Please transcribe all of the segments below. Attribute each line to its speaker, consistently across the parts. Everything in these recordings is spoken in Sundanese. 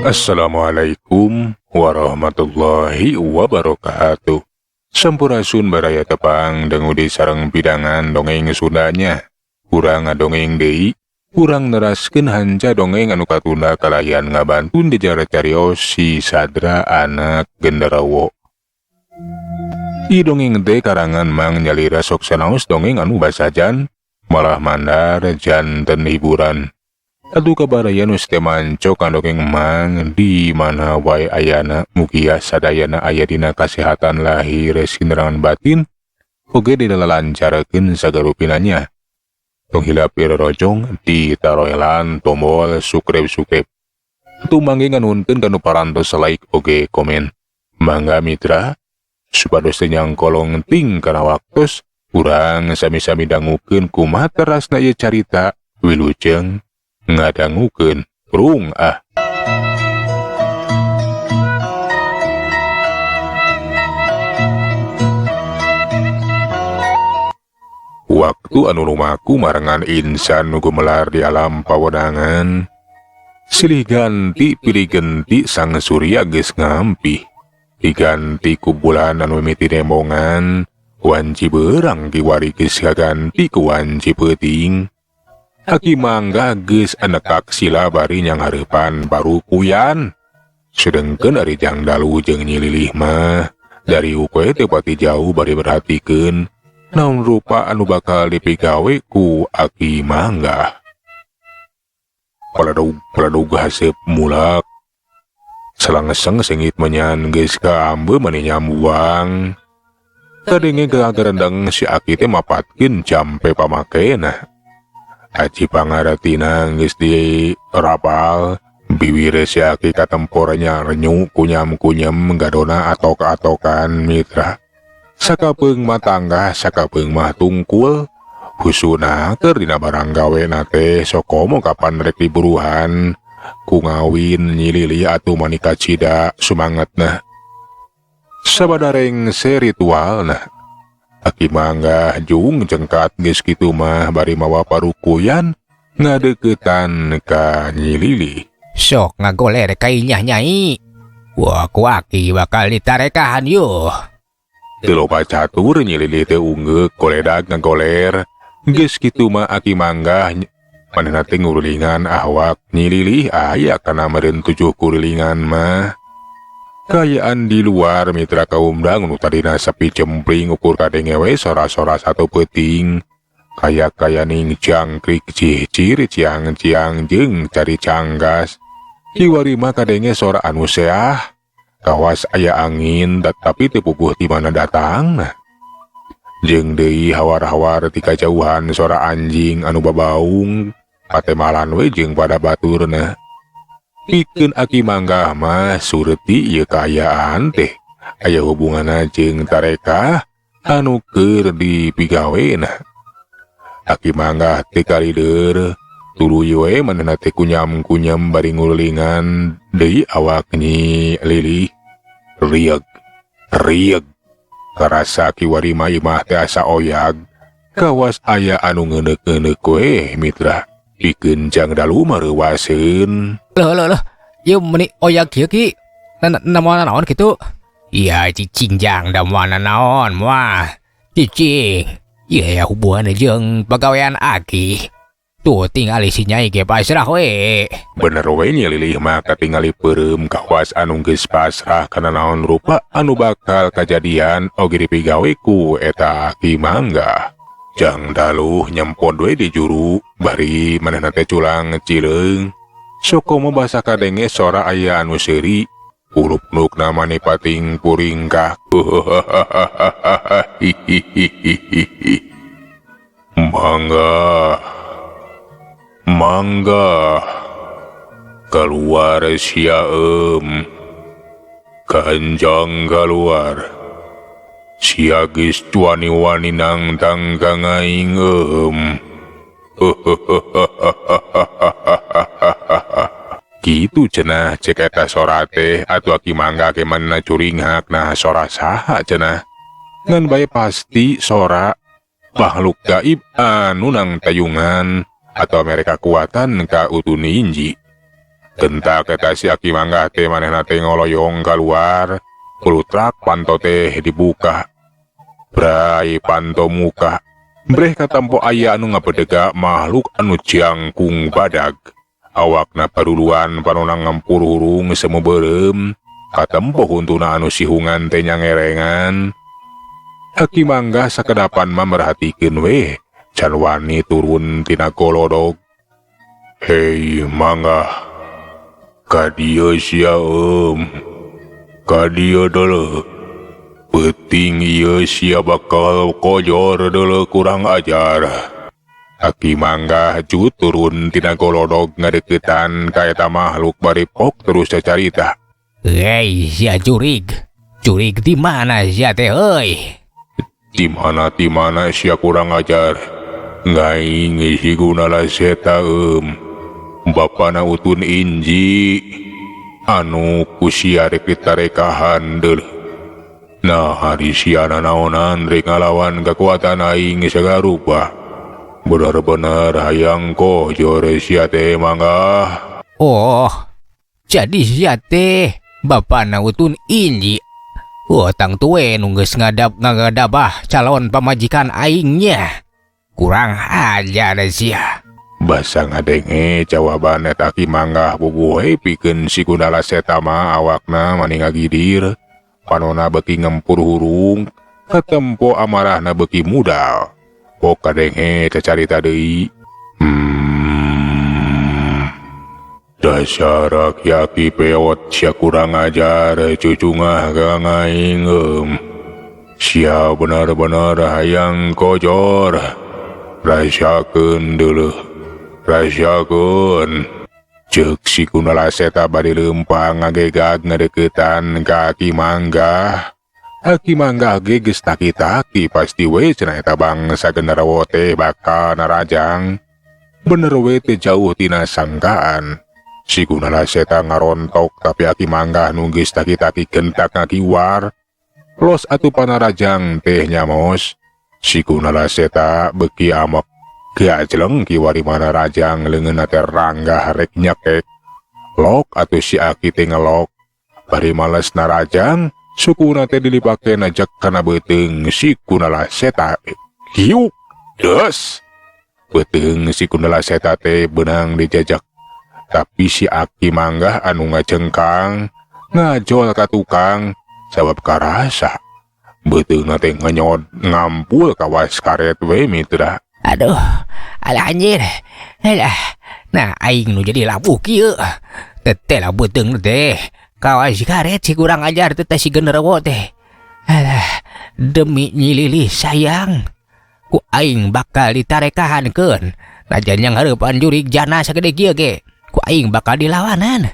Speaker 1: Assalamualaikum warahmatullahi wabarakatuh. Sampurasun baraya tepang dangu deui sareng pidangan dongeng Sundanya. Urang ngadongeng deui, urang neraskeun hanca dongeng anu katunda kalayan ngabantun jejar carios si Sadra anak Genderowo. Ieu dongeng teh karangan Mang Nyalira sok sanaos dongeng anu basajan, malah mandar janten hiburan. Atuh kabaraya nu teu mancok dongeng Mang di mana wae ayana, mugia sadayana aya dina kasehatan lahir sinerangan batin oge dilalancarkeun sagarupinanya. Tong hilap rorojong ditaroelan tombol subscribe. Atuh mangge nganuhunkeun kanu parantos like oge komen. Mangga mitra, supados teu nyangkolong ting kana waktos, urang sami-sami dangukeun kumaha terasna ieu carita. Wilujeng ngadangukeun rung ah. Waktu anu lumaku marengan insan nu gumelar di alam pawenangan, silih ganti pilih genti sang surya geus ngampih, diganti ku bulan anu mimiti nembongan, wanci beurang kiwari geus kaganti ku wanci peuting. Aki Mangga geus anekak sila bari nyanghareupan parukuyan. Sedengkeun ari Jang Dalu jeung Nyi Lilih mah dari we teu pati jauh bari merhatikeun naon rupa anu bakal dipigawe ku Aki Mangga. Paladug paladug haseup mulak. Salangeseng seungit menyan geus kaambe mani nyambuang. Kadenge gagarendeng si Aki teh mapatkeun jampe pamakena. Aji pangaratina geus dirapal, biwir si Aki katempornya renyu kunyam-kunyam gadona atok-atokan mitra. Sakapeung mah tanggah, sakapeung mah tungkul. Husuna keur dina barang gawena teh sokomo kapan rek diburuhan. Ku ngawin Nyi Lilih atuh mani kacida sumangetna. Sabada rengse ritualna. Aki Mangga jung jengkat geus kitu mah bari mawa parukuyan ngadeuketan ka Nyi Lilih.
Speaker 2: Sok ngagoler ka inyah nyai. Wah, ku aki bakal ditarekahan yuh.
Speaker 1: Teu loba catur Nyi Lilih teh unggeuk goledag ngagoler. Geus kitu mah Aki Mangga manehna teh ngurulingan awak Nyi Lilih aya kana meureun 7 kurilingan mah. Kaayaan di luar mitra kaum dang nu tadina sepi cempling ukur kadenge we sora-sora satu peuting. Kaya-kaya ning jangkrik cicir ciang-ciang jeung cari canggas. Kiwari mah kadenge sora anu seah. Kawas aya angin tetapi teu puguh ti mana datangna. Jeung deui hawar-hawar ti kajauhan sora anjing anu babaung patemalan we jeung pada baturna. Pikeun Aki Mangga mah surti ieu kaayaan teh aya hubunganna jeung tarekah anu keur dipigawena. Aki Mangga teh kalider tuluy we manehna teh kunyam-kunyam bari ngurulingan deui awak Nyi Lilih. Rieg rieg karasa kiwari mah imah teh asa oyag kawas aya anu ngeuneuk-ngeuneuk we mitra. Pikeun Jang Dalu mah reuwaseun.
Speaker 2: Loh, loh, loh. Ieu meuni oyag kieu ki. Naon naon kitu? Iya cicing Jang, da moal naon moal. Cicing. Ieu aya hubunganna jeung pagawean aki. Tuh tingali si Nyai ge pasrah we.
Speaker 1: Bener we Nyi Lilih mah katingali peureum kawas anu geus pasrah kana naon rupa anu bakal kajadian oge dipigawe ku eta Aki Mangga. Jang Dalu nyempod we di juru bari manehna teh culang cileung. Sokomo basa kadenge sora aya anu seuri. Kulupnukna mani pating puringkah. Mangga. Mangga. Keluar sia em. Kanjang keluar. Sia geus wani-wani nangtang ka ngaing em. Kitu cenah cek eta sora teh atuh Aki Mangga ge manehna curinghak nah sora saha cenah. Ngan bae pasti sora Makhluk gaib anu nangtayungan atau mere kakuatan ka Utun Inji. Gentak eta si Aki Manggah teh manehna teh ngoloyong kaluar, kulutrak panto teh dibuka. Brai panto muka. Breh katampo aya anu ngapedega makhluk anu jangkung badag. Awakna paruluan panona ngempur hurung semu beureum. Katempo huntuna anu sihungan teh nyangerengan. Aki Manggah sakedapan mah merhatikeun weh, can wani turun tina golodog. Hei Manggah, ka dieu sia eum, ka dieu deuleu. Peuting ieu sia bakal kojor deuleu kurang ajar. Aki Manggah ju turun tina golodog ngadeukeutan ka eta makhluk bari pok terus cacarita.
Speaker 2: Hei sia jurig, jurig di mana sia teh euy?
Speaker 1: Di mana di mana sia kurang ajar. Ngaing si Gundala Seta eum. Bapana Utun Inji anu ku sia rek ditarekahan deuleu. Nah hari sia nanaonan rek ngalawan kekuatan aing sagala rupa. Benar-benar hayang kojor sia teh Manggah.
Speaker 2: Oh, jadi sia teh bapana Utun Inji. Oh, tangtu we nu geus ngadap ngagadabah calon pamajikan aingnya. Kurang ajar sia.
Speaker 1: Basa ngadenge jawaban eta Ki Manggah bubuh we pikeun si Gundala Seta mah awakna mani ngagidir. Panona beuki ngempur hurung, katempo amarahna beuki mudal. Pok kadenge cacarita deui. Dasar aki-aki peot sia kurang ajar cucungah ka aing eum. Sia benar-benar hayang kojor. Rasakeun deuleu. Rasakeun. Ceuk si Gundala Seta bari leumpang ngagegag ngadeuketan ka Aki Manggah. Aki Manggah ge geus taki-taki pasti we cenah eta bangsa genderuwo teh bakal narajang. Bener we teh jauh tina sangkaan. Si Gundala Seta ngarontok tapi Aki Manggah nu geus taki-taki gentak ngakiwar. Los atuh panarajang teh nyamos. Si Gundala Seta beuki amek. Gajleng kiwari manarajang leungeunna teh ranggah rek nyekek. Lok atuh si Aki teh ngelok. Bari males narajang, sukuna teh dilipake najek kana beuteung si Gundala Seta. Hiuk, des. Beuteung si Gundala Seta teh beunang dijajak. Tapi si Aki Manggah anu ngajengkang, ngajol ka tukang, sabab karasa. Beuteungna teh ngenyod ngampul kawas karet we mitra.
Speaker 2: Aduh, alah anjir. Alah, nah aing nu jadi labuh kieu. Teteh lah beuteung teh. Kawas karet si kurang ajar teh si genderuwo teh. Alah, demi Nyi Lili sayang. Ku aing bakal ditarekahankeun. Najan yang hareupan jurig jana sagede kieu ge. Ku aing bakal dilawanan.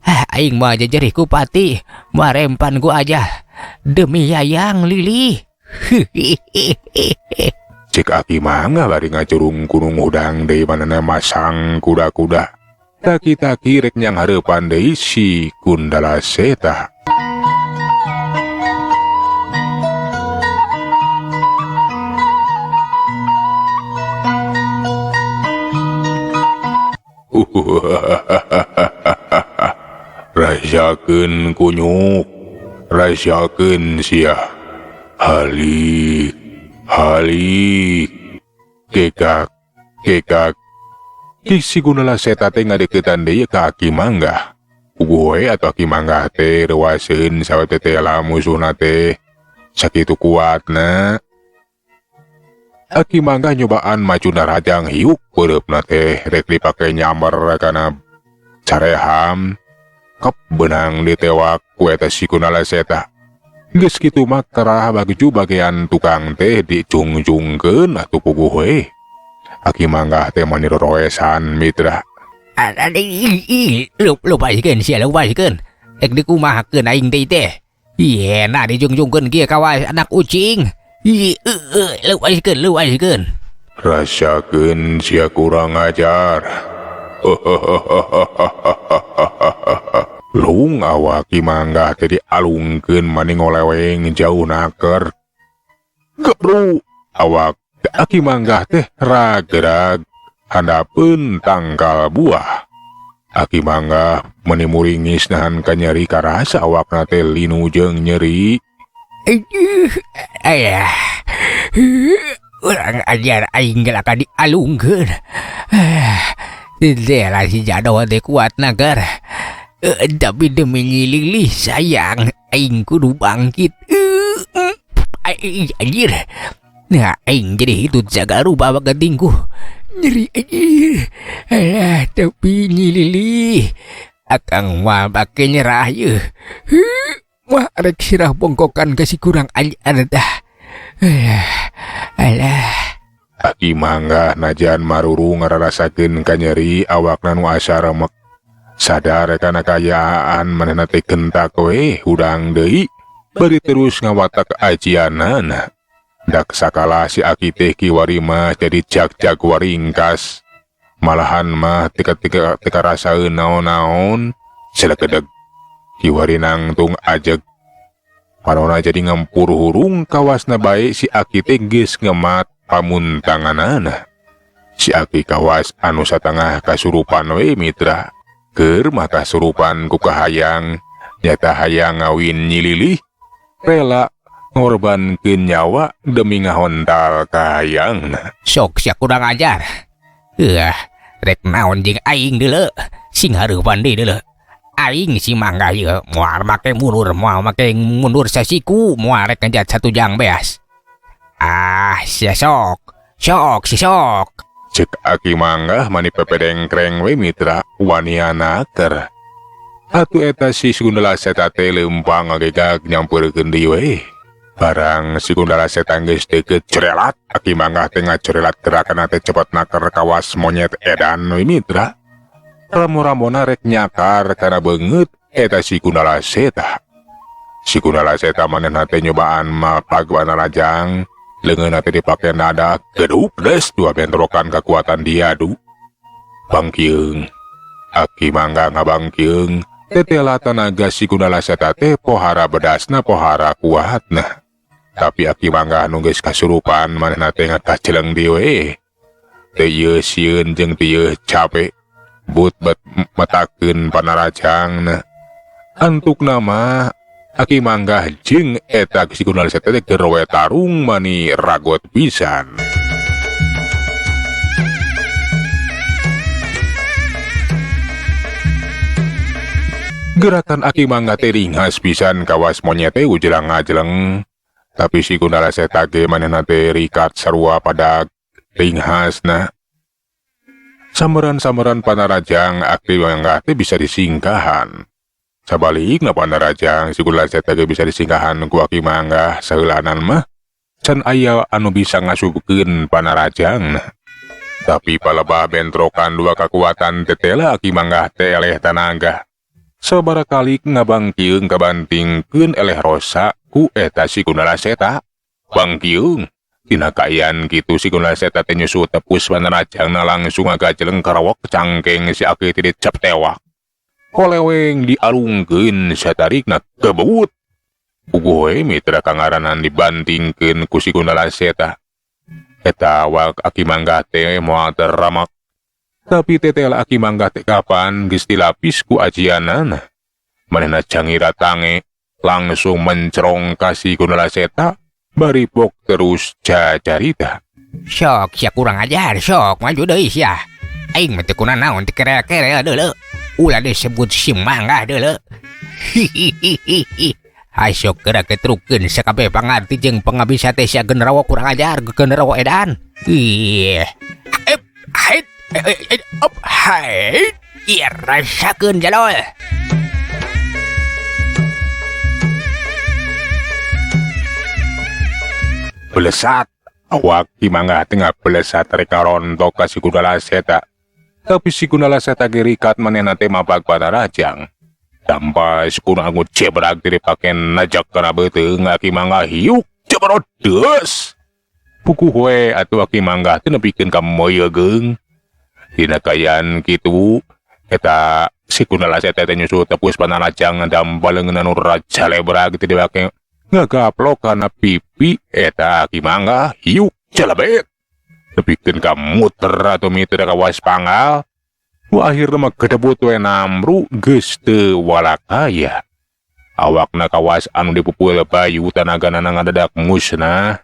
Speaker 2: Ah, aing mah jejerih ku pati, marempan ku aja. Demi Yayang Lili.
Speaker 1: Cek Aki Manggah bari ngacurung kunung hudang deui manehna masang kuda-kuda. Taki-taki rek nyang hareupan deui si Gundala Seta. Rasakeun kunyuk, rasakeun sia. Halik, halik. Kekak, kekak. Si Gundala Seta teh ngadeukeutan deui ka Aki Manggah. Puguh we atuh Aki Manggah teh reuaseun sawe tetela musuhna teh. Sakitu kuatna. Aki Manggah nyobaan maju narajang hiuk peureupna teh rek dipake nyamber kana careham. Kep benang ditewak ku eta si Gundala Seta. Geus kitu mah kerah baju bagian tukang teh dicung-cungkeun atuh puguh we. Aki Manggah teh mani roroesan mitra.
Speaker 2: Lupaskeun sia, lupaskeun. Rek dikumahakeun aing teh teh. Ieu nah dijungjungkeun kieu kawas anak ucing. Ih, lupaskeun, lupaskeun.
Speaker 1: Rasakeun sia kurang ajar. Lung awak Ki Manggah teh dialungkeun mani ngoleweng jauh naker. Gebru awak Aki Manggah teh ragerag handapeun tangkal buah. Aki Manggah meuni muringis nahan kanyeri karasa awakna teh linu jeung nyeri.
Speaker 2: Ayah, urang ajar aing gelaka dialungkeun. Tetela si Jado teh kuat nagar. Tapi demi nyililih sayang aing kudu bangkit. Anjir. Nah, aing jadi hitut sagala rupa bagetingku. Nyeri anjir. Alah, tapi nyililih. Akang mah pake nyerah yeuh. Wah, rek sirah bongkokan ke si kurang ajar dah. Alah, alah.
Speaker 1: Aki Manggah najan maruru ngararasakeun kanyeri awakna nu asa remek. Sadar kana kaayaan manehna teh gentak we hudang deui bari terus ngawatak ajianana. Dak sakala si Aki teh kiwari mah jadi jag-jag waringkas. Malahan mah teka-teka teka rasaeun naon-naon selekedeg. Kiwari nangtung ajeg. Panona jadi ngempur hurung kawasna bae si Aki teh geus ngemat pamuntanganana. Si Aki kawas anu satengah kasurupan we mitra. Keur mah kasurupan ku kahayang, nyata hayang ngawin nyililih, rela ngorbankeun nyawa demi ngahontal kahayangna.
Speaker 2: Sok sia kurang ajar. Rek naon jeung aing deuleu, sing hareupan deui deuleu. Aing si Manggah ieu moal make mundur, moal make mundur sasiku, moal rek ngejat satu jang beas. Ah, sia sok. Sok si sok.
Speaker 1: Cek Aki Manggah mani pepedengkreng we mitra waniana ker. Atuh eta si Gundala Seta teh leumpang ngagegag nyampeurkeun deui we. Barang si Gundala Seta geus deukeut cerelat, Aki Manggah teh ngacerelat gerakanna teh cepet naker kawas monyet edan we mitra. Ramo-ramona rek nyakar kana beungeut eta si Gundala Seta. Si Gundala Seta manehna teh nyobaan mapag rajang, leungeunna teh dipake nada geduk des dua bentrokan kekuatan diadu. Bangkieung. Aki Manggah ngabangkieung, tetela tanaga si Gundala Seta teh pohara bedasna pohara kuatna. Tapi Aki Manggah nu geus kasurupan manehna teh ngakaceleng deui we. Teu ieu sieun jeung teu ieu cape. But bet metakeun panarajangna. Antukna mah Aki Manggah jeung eta si Gundala Seta teh keur we tarung mani ragot pisan. Gerakan Aki Manggah teh ringhas pisan kawas monyet teh ujelang ngajeleng. Tapi si Gundala Seta ge manehna teh rikat sarua pada ringhasna. Samperan-samperan panarajang Aki Manggah teh bisa disingkahan. Sabalikna panarajang si Gundala Seta ge bisa disingkahan ku Aki Manggah saheulanan mah can aya anu bisa ngasupkeun panarajangna. Tapi palebah bentrokan dua kekuatan tetela Aki Manggah teh eleh tanaga. Sabaraha kali ngabangkieung kabantingkeun eleh rosa ku eta si Gundala Seta. Bangkieung tina kaayaan kitu si Gundala Seta teh nyusul tepus panarajangna langsung ngagajeleng karawok cangkeng si Aki teh dicap tewak. Koleweng dialungkeun satarikna kebut. Puguh we mitra kangaranan dibantingkeun ku si Gundala Seta. Eta awak Aki Manggah teh moal teramak. Tapi tetela Aki Manggah teh kapan geus dilapis ku ajianana. Manehna cangira tange langsung mencerong ka si Gundala Seta bari pok terus cacarita.
Speaker 2: Sok sia kurang ajar, sok maju deui sia. Aing mah teu kunanaon teu kerel-kerel deuleu. Ulah disebut si Manggah deuleu. Hihihihi. Hasok geura ketrukeun sakabeh pangarti jeung pangabisa teh sia generawo kurang ajar, generawo edan. Ih. Hait, op, hait. Ieu rasakeun jalol.
Speaker 1: Belesat awak Ki Manggah tengah belesat rek rontok ka si Gundala Seta. Tapi si Gundala Seta ge rikat manehna teh mapag panarajang. Dampas kuno anggut cebrak diri pake najak kana beuteung Aki Manggah hiuk cebrodes. Pukuh we atuh Aki Manggah teh nepikeun ka moyegeung. Dina kaayaan kitu eta si Gundala Seta teh nyusul tepus panarajang dampal leungeun anu rajalebrak teh dibake ngagaplok kana pipi eta Aki Manggah hiuk celebet. Nepikeun ka muter atuh mitra kawas panggal. Nu akhirna mah gedebut we namru geus teu walakaya. Awakna kawas anu dipupul bayu tanagana ngadadak musnah.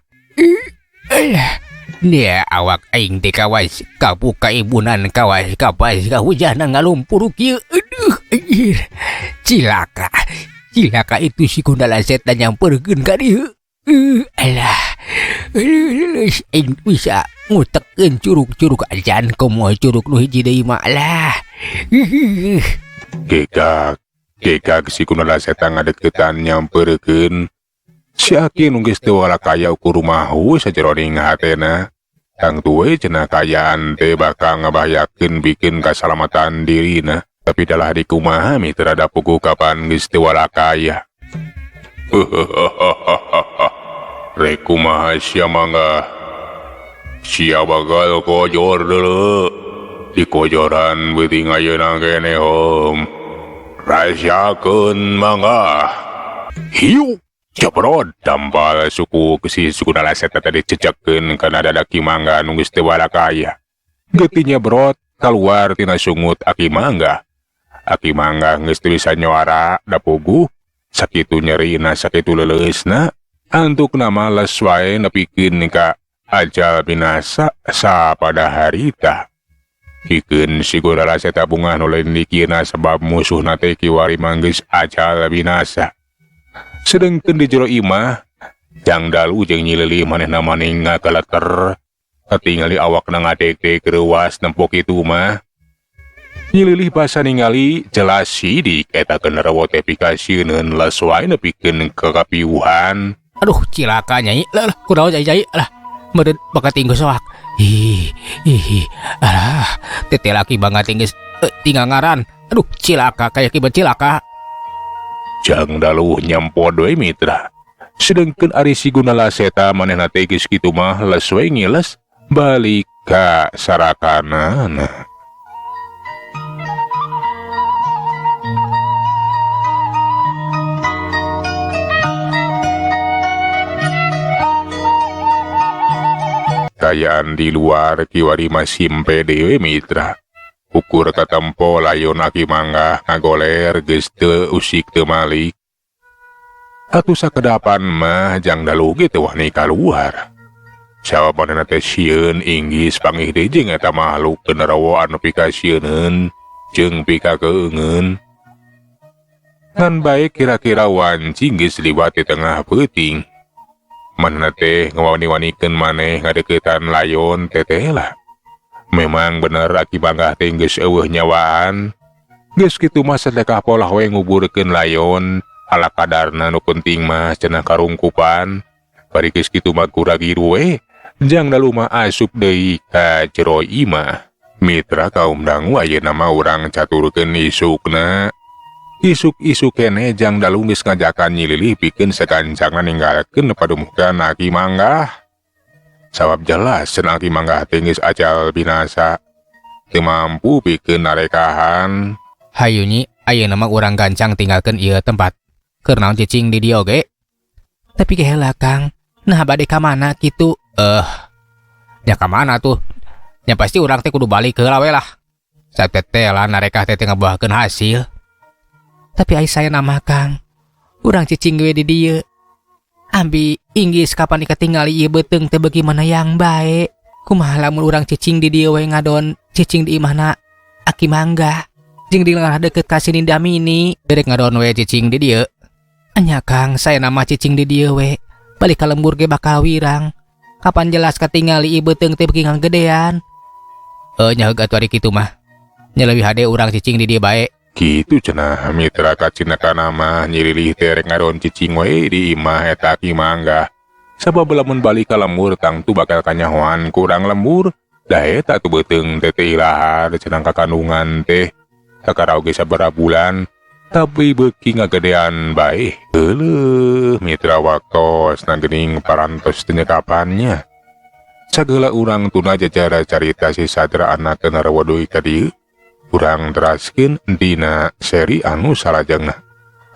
Speaker 2: Alah, nia awak aing teh kawas kabuka ibunan kawas kapas kahujanan ngalumpur kieu. Aduh, anjir. Cilaka. Cilaka itu si Gundala Setan nyamperkeun ka dieu. Alah. Aduh, aing bisa ngutekeun curug-curug ajan komo curug nu hiji deui mah alah.
Speaker 1: Gegag, gegag si Gundala Setan ngadeukeutan nyamperkeun. Si Aki nu geus teu walakaya ukur rumahu sajeroning hatena. Tangtu we cenah kaayaan teh bakal ngabahayakeun bikin kasalamatan dirina. Tapi dalah dikumaha mitra da puguh kapan geus teu walakaya. Rek kumaha sia mangga. Sia bakal kojor deuleu. Dikojoran beuting ayeuna keneh hom. Rasakeun mangga. Hiu. Ceprot dampal suku si Gundala Seta tadi cecekeun kana dada Ki Mangga nu geus teu walakaya. Geutingnya brot kaluar tina sungut Aki Mangga. Aki Mangga geus teu bisa nyuara da puguh sakitu nyerina sakitu leuleusna antukna males wae nepikeun ka ajal binasa sapada harita. Pikeun si Gundala Seta bungah nu lain dikieuna sabab musuhna teh kiwari mah geus ajal binasa. Sedengkeun di jero imah, Jang Dalu jeung Nyi Lili manehna maning ngagaleter, katingali awakna ngadegdeg reuas nempo kitu mah. Nyi Lili basa ningali jelas sidik eta genderuwo teh pikasieuneun les wae nepikeun ka kapiuhan.
Speaker 2: Aduh cilaka nyai, lah lah kunaon nyai nyai, lah meureun bakating soak. Ih, ih, alah teteh laki banget geus tinggal ngaran. Aduh cilaka kaya kieu cilaka.
Speaker 1: Jang Dalu nyampo deui mitra. Sedengkeun ari si Gundala Seta manehna teh geus kitu mah les we ngiles balik ka sarakanana. Kayaan di luar kiwari mah simpe deui mitra. Ukur katempo layon Aki Mangga ngagoler geus teu usik teu malik. Atuh sakedapan mah Jang Dalu ge teu wani kaluar. Jawabanna teh sieun inggis pangih deui jeung eta makhluk genderuwo anu pikasieuneun jeung pikakeungeun. Ngan bae kira-kira wanci geus liwat di tengah peuting. Manehna teh ngawani-wanikeun maneh ngadeuketan layon teteh lah. Memang bener Aki Mangga teh geus eueuh nyawaan. Geus kitu mah sedekah polah we nguburkeun layon. Ala kadarna nu penting mah cenah karungkupan. Bari geus kitu mah gura-giru we. Jang Dalu mah asup deui ka jero imah. Mitra kaum dangu ayeuna mah urang caturkeun isukna. Isuk-isuk keneh Jang Dalu geus ngajakan Nyi Lili pikeun sagancangna ninggalkeun padumukan Aki Mangga. Sabab jelas cenah Aki Mangga teh geus ajal binasa. Teu mampu pikeun narekahan.
Speaker 2: Hayu nyi, ayeuna mah urang gancang tinggalkeun ieu tempat. Keur naon cicing di dieu oge? Tapi geheula Kang, nah bade ka mana kitu? Nya ka mana tuh? Nya pasti urang teh kudu balik heula we lah. Satetelah narekah teh ngabuahkeun hasil. Tapi ai saya nama Kang, urang cicing we di dieu. Ambi inggis kapan dikatingali ieu beuteung teh beuki mana yang bae. Kumaha lamun urang cicing di dieu we ngadon cicing di imahna Aki Mangga. Jeung di ngarah deukeut ka si Ninda Mini, derek ngadon we cicing di dieu. Anya Kang, saya nama cicing di dieu we. Balik ka lembur ge bakal wirang. Kapan jelas katingali ieu beuteung teh beuki ngagedean. Nya heug atuh ari kitu mah. Nya leuwih hade urang cicing di dieu bae.
Speaker 1: Kitu cenah mitra kacinakana mah Nyi Lili teh rek ngadon cicing we di imah eta Aki Mangga. Sabab lamun balik ka lembur tangtu bakal kanyahoan kurang lembur. Da eta tuh beuteung teh teh ilahar cenah kakandungan teh. Kakara oge sabaraha bulan tapi beuki ngagedean bae. Euleuh mitra waktosna geuning parantos teu nyekapannya. Sagala urang tuna jajara carita si Sadra anak genderuwo deui ka dieu. Urang teraskeun dina seri anu salajengna.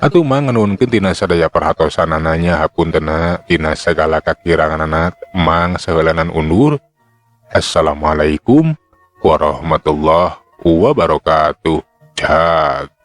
Speaker 1: Atuh mah nganuhunkeun tina sadaya perhatosanana nya hapuntenna tina sagala kakiranganana mang saheulanan undur. Assalamualaikum warahmatullahi wabarakatuh. Cak.